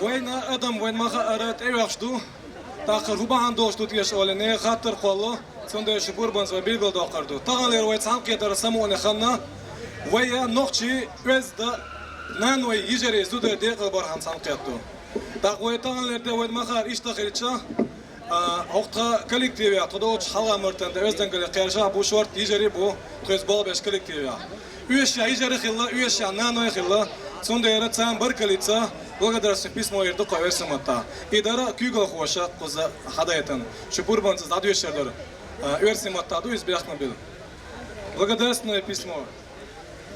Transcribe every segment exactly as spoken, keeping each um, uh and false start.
Вайна адам вайна ма хаара тӀейоьхуш ду. ТӀаккха хӀун бахьана долуш ду те аша олий, нехан хаттар кхоллало, цундела шу пурбанца вай билгалдоккхур ду. Таханлера вай цхьаьнакхетар самукъане ханна, вай нохчий оьзда наной, йижарий, зударий декъала бархьама цхьаьнакхетта ду. ТӀаккха вай таханлера де вайна ма хаара иштта хилча, а, хӀокху тхан коллективехь, тхо долчу хьалха-мартан де оьздангалле кхаьрдаш бу шортта йижарий бу, тхоьца болх беш коллективехь. Оьшшехь йижарий хилла, оьшшехь наной хилла, цундела царна баркаллица благодарственное письмо йир ду кхо оьрсийн маттахь. И дара куьйгалхоша кхуза хьадайтина. Шу пурбанца дӀадоьшур дара. А, оьрсийн маттахь ду иза бехк ма билла. Благодарственное письмо.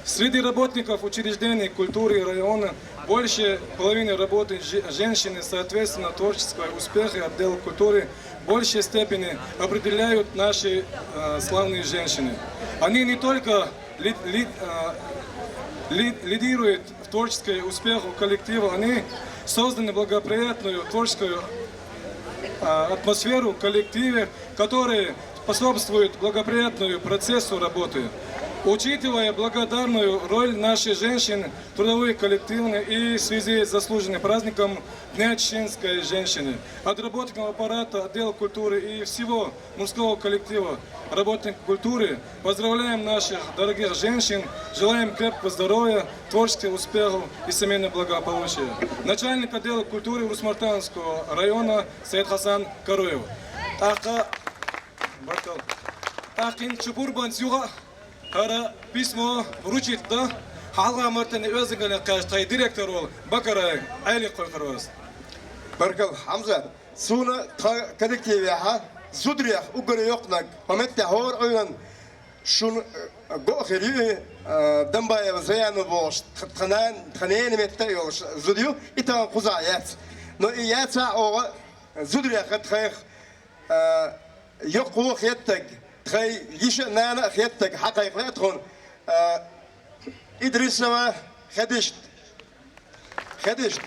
Среди работников учреждений культуры района больше половины работы же- женщины, соответственно, творческого успеха отдела культуры в большей степени определяют наши э, славные женщины. Они не только ли- ли- э, ли- лидируют в творческий успех коллектива, они созданы благоприятную творческую а, атмосферу в коллективе, которые способствуют благоприятную процессу работы. Учитывая благодарную роль наших женщин в трудовой коллективе и в связи с заслуженным праздником Дня чеченской женщины, от работников аппарата, отдела культуры и всего мужского коллектива работников культуры, поздравляем наших дорогих женщин, желаем крепкого здоровья, творческих успехов и семейного благополучия. Начальник отдела культуры Урус-Мартановского района Саид-Хасан Каруев. ТӀаккха, баркалла. ТӀаккха хӀинца шу пурбанца юха хӀара письмо вручить дан хьалха-мартан оьздангалле кхаьрдаш тхайн директор волу Бакараев Ӏеликх кхойкхур ву ас. Баркалла, Хьамзат. Суна тхан коллективехь зударех уггар йоккханиг, хӀокху меттехь хӀора Ӏуьйранна шуна, э, го а хир ю, э, Дамбаева Заяна бохуш, тх- тхан нана, тхан ненан метта а йолуш зуда ю, и тахана кхузахь яц. Но и яцахь а оха зударех тхайх, э, йоккхо хеттарг, тхайн йиша а, нана а хеттарг хьакхайкха лаьа тхуна, э, Идрисова Хадижат. Хадижат,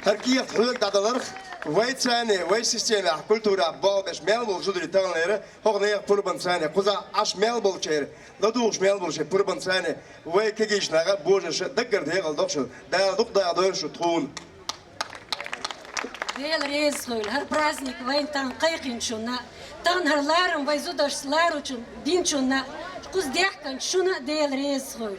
хӀара кехат хьоьга дӀадаларх, вай царна, вай системехь, культурехь болх беш мел болу зударий таханлера, хӀокху нехан пурбанца, кхузахь Ӏаш мел болчеран, ладугӀуш мел болчеран пурбанца, вай кегийчу наха а, божарша а даггара декъала дохуш, Дала дукха дакъа дойла шу тхуна. Дела реза хуьйла хӀара праздник вайна тахана кхайкхинчунна, тахана хӀара ларам вай зударшца ларучунна бинчунна, кхуза даьхкинчу шуна а Дела реза хуьйла.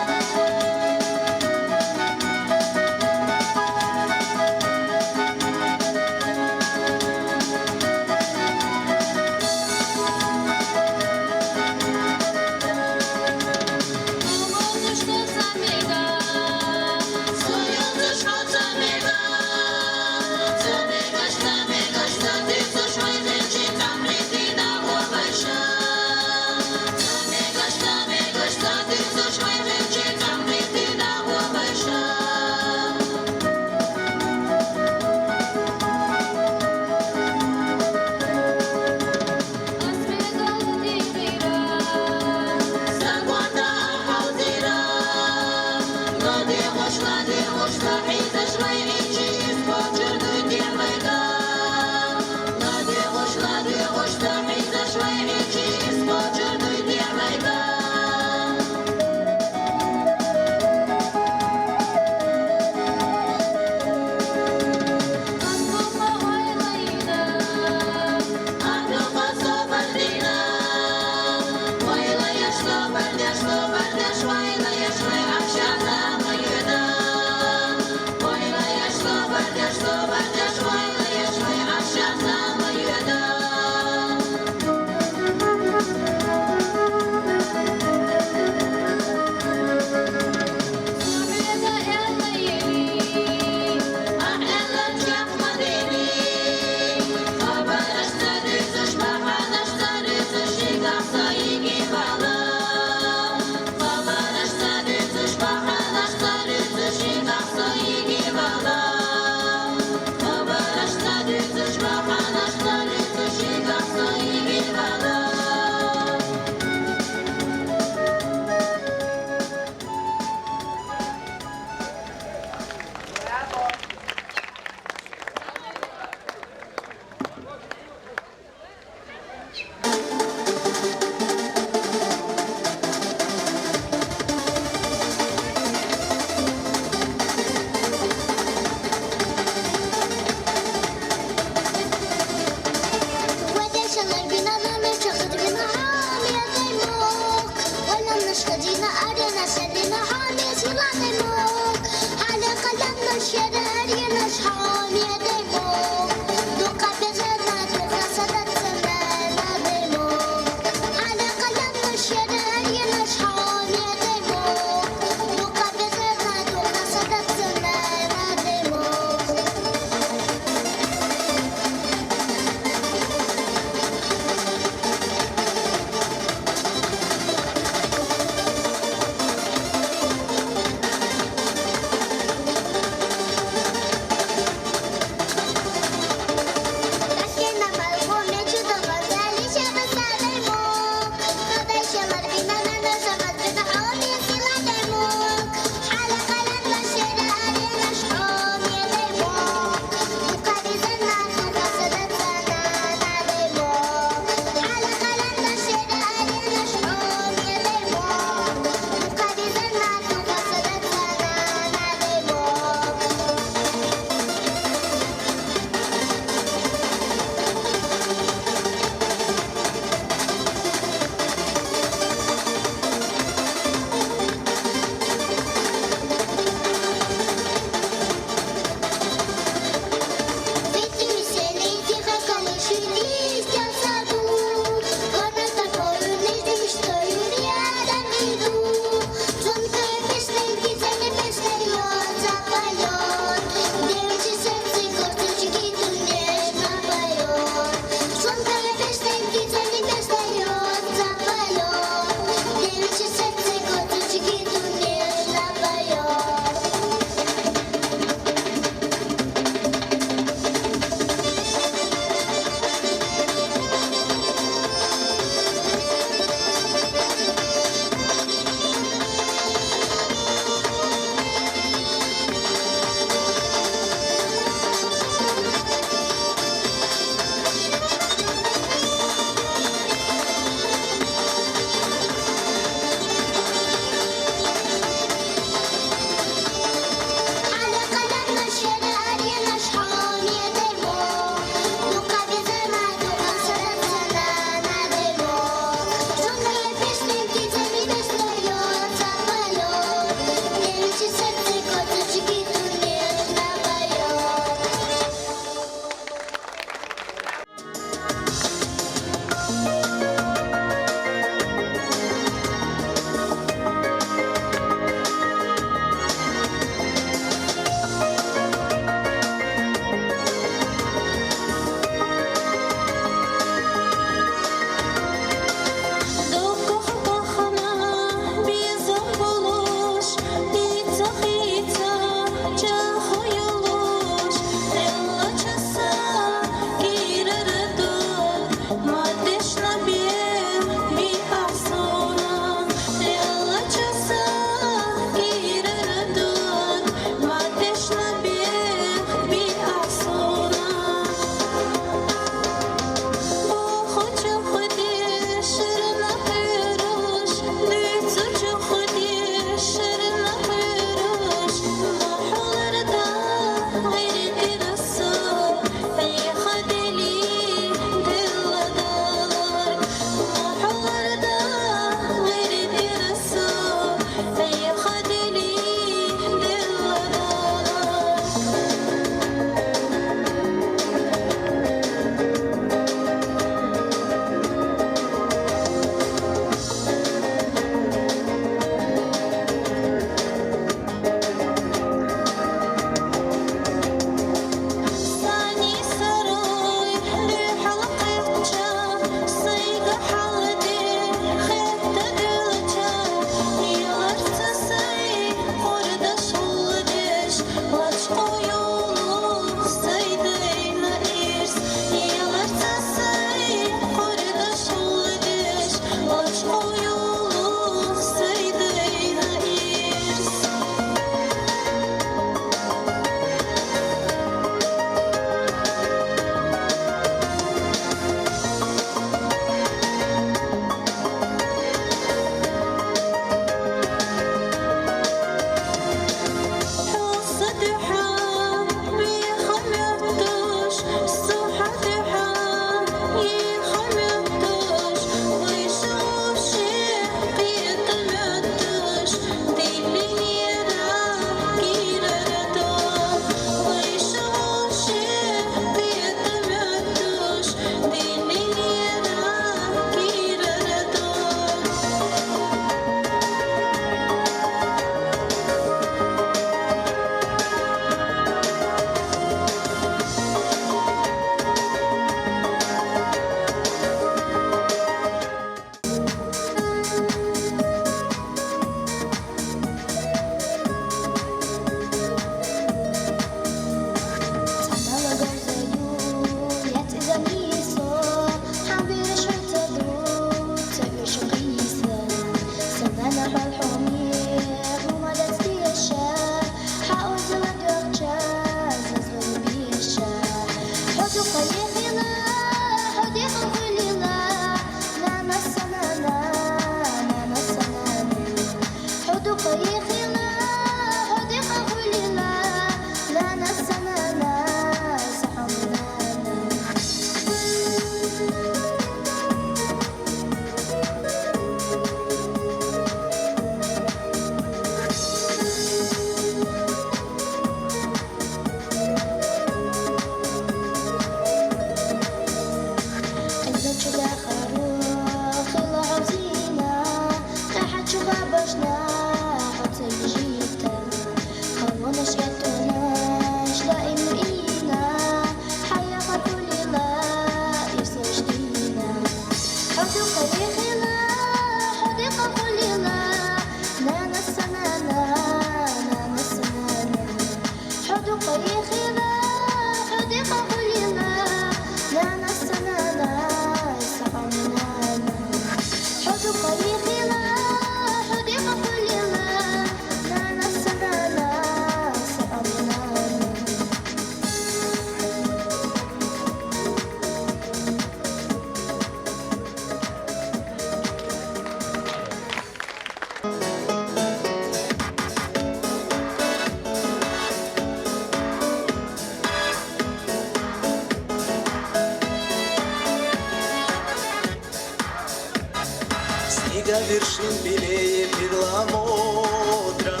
Книга вершин белее перламутра,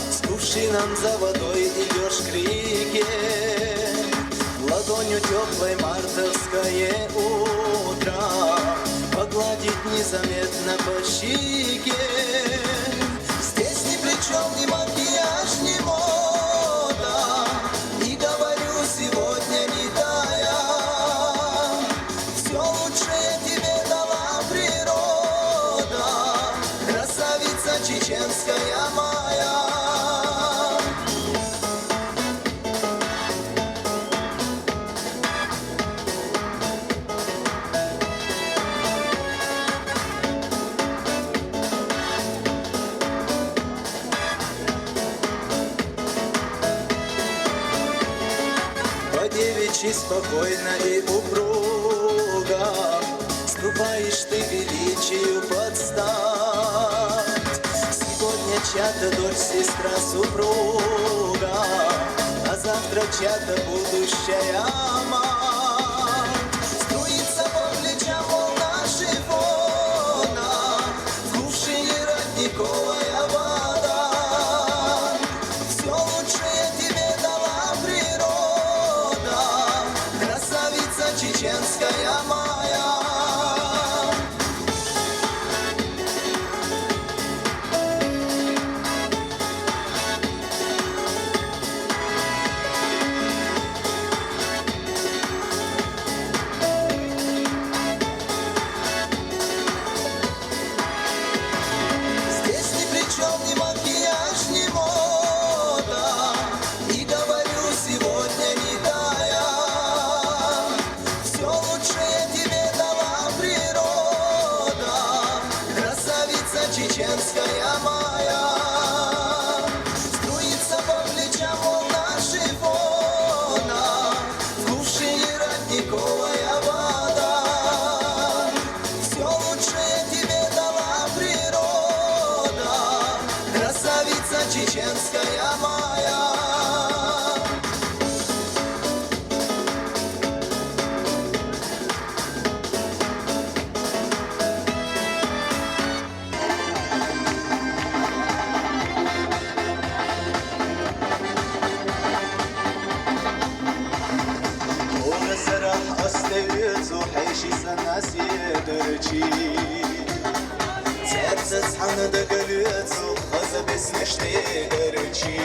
с кувшином за водой идёшь к реке. Ладонью тёплой мартовское утро погладить незаметно по щеке. Здесь ни при чём ни макияж, ни мода, и говорю сегодня не тая. Всё лучшее тебе дала природа, красавица чеченская моя. По-девичьи спокойно и упруго ступаешь ты величию под стать. Сегодня чья-то дочь, сестра, супруга, а завтра чья-то будущая мать. Струится по плечам волна шифона, в кувшине родниковая вода. Всё лучшее тебе дала природа, красавица чеченская моя. Здесь ни при чём ни макияж, ни мода, и говорю сегодня не тая. Всё лучшее тебе дала природа, красавица чеченская моя. Струится по плечам волна шифона, в кувшине родниковая вода. Всё лучшее тебе дала природа, красавица чеченская моя. Ура сарахь астевецу хьеши санаси дырчи. Цецец хана дагалецу хазабес неште дырчи.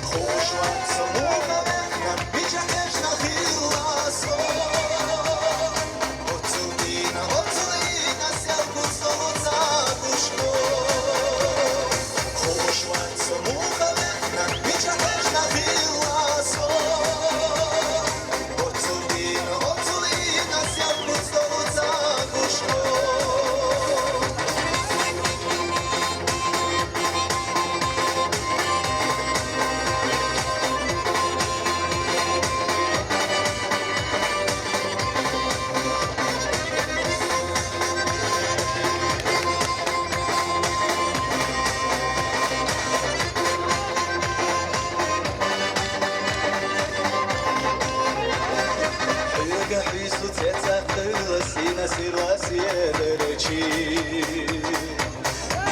Хуш вацу муха вехна, бича хешна хиласо. Оцу дина, оцу ина сел кусо за душко. Хуш вацу муха вехна, бича хешна хиласо. Оцу дина, оцу ина сел кусо за душко. Хьуьга хьуьсу цецахъила сина сирла седарчи.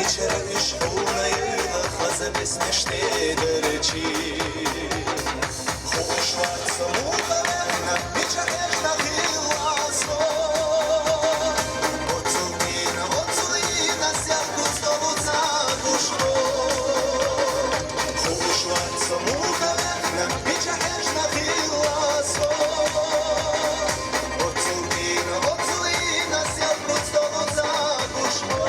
Ичера иш хьуна ила хазабес неште дарчи. Хуш вацу муха вехна, бича хешна хиласо. Оцу дина, оцу ина сел кусо за душко. Хуш вацу муха вехна, бича хешна хиласо. Оцу дина, оцу ина сел кусо за душко.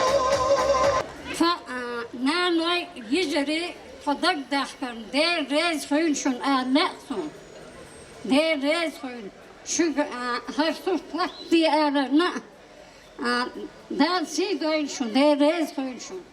Ца, а, наной йижари тхо дагадахкарна, Дела реза хуьйла шуна ала лаьа суна. Дела реза хуьйла. Шуьга, а, хӀара сурт латте аларна, а, Дала сий дойла шуна, Дела реза хуьйла шуна.